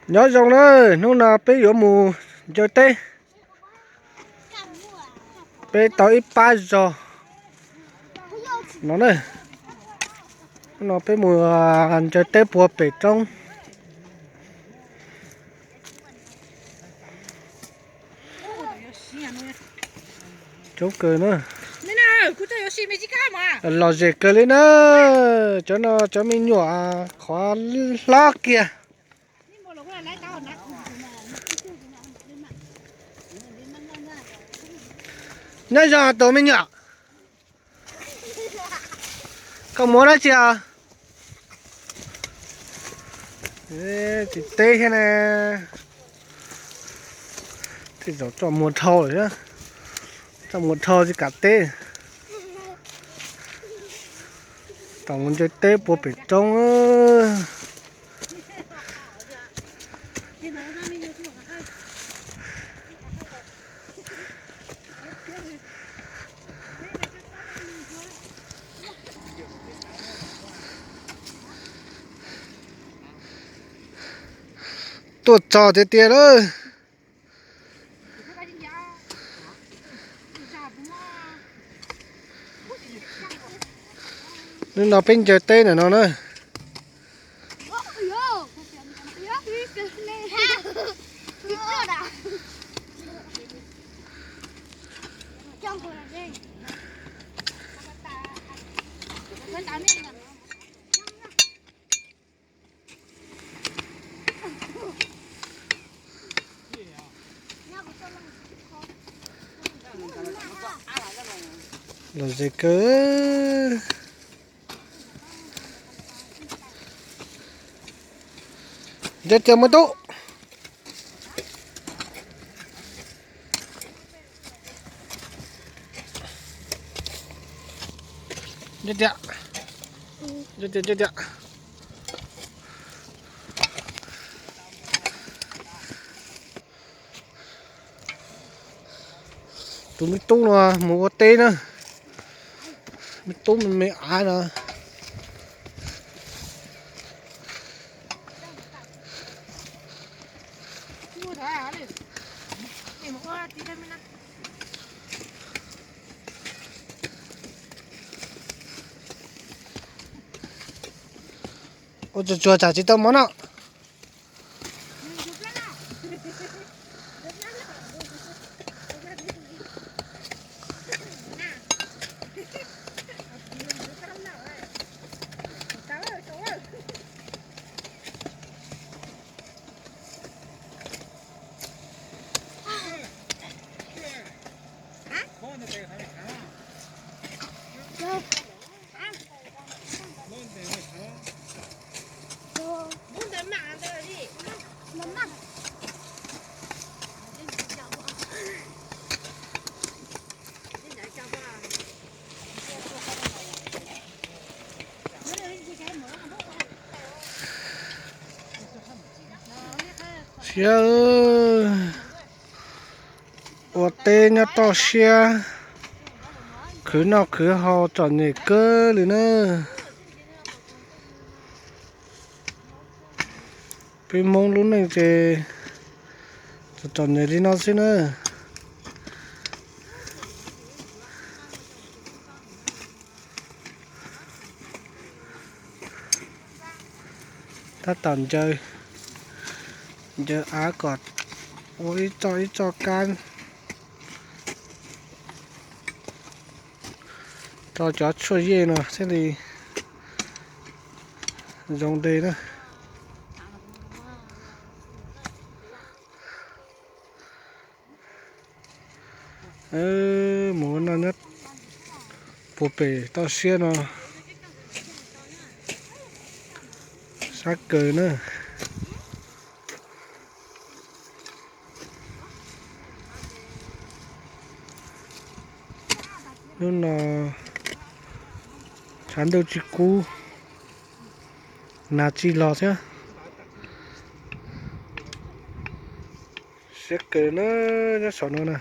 Nyob zoo na, hnub no peb yuav mus ncaws teb. Peb tau ib pab zog no na. Hnub no peb mus ncaws teb puag pem roob. Coob kawg na. Lom zem kawg li na. Cov no cov me nyuam qhuav hlob kiag. Nyob zoo tus me nyuam, koj mus dab tsi os? Tsis teb thiab ne. Tej zaum txoj muag dhau lawm, txoj muag dhau tsis kam teb. Tam mus ncaws teb puag pem roob. Tuaj txog tiag tiag lawm. Hnub no peb ncaws teb ntawm no na. Lom zem kawg. Ntiag tiag muaj tub. Ntiag tiag. Ntiag tiag, ntiag tiag. Tus me tub no mus ua teb na. Me tub me me av no. Ua tsuag tsuag tsam tsis tau mov noj. Siab, ua teb nyob toj siab, khwv noj khwv haus txom nyem kawg li na. Peb Hmoob lub neej ces txom nyem li no xwb na. Tab tom ncaws, ncaws av kom ua ib txoj ib txoj kab rau cov tshuaj yej no thiaj li zoo de na. Mus no nyob puag pem toj siab no, sab kawg na. Hnub no tshav ntuj tsis kub, nag tsis los thiab. Siab kawg na, nyob saum no na.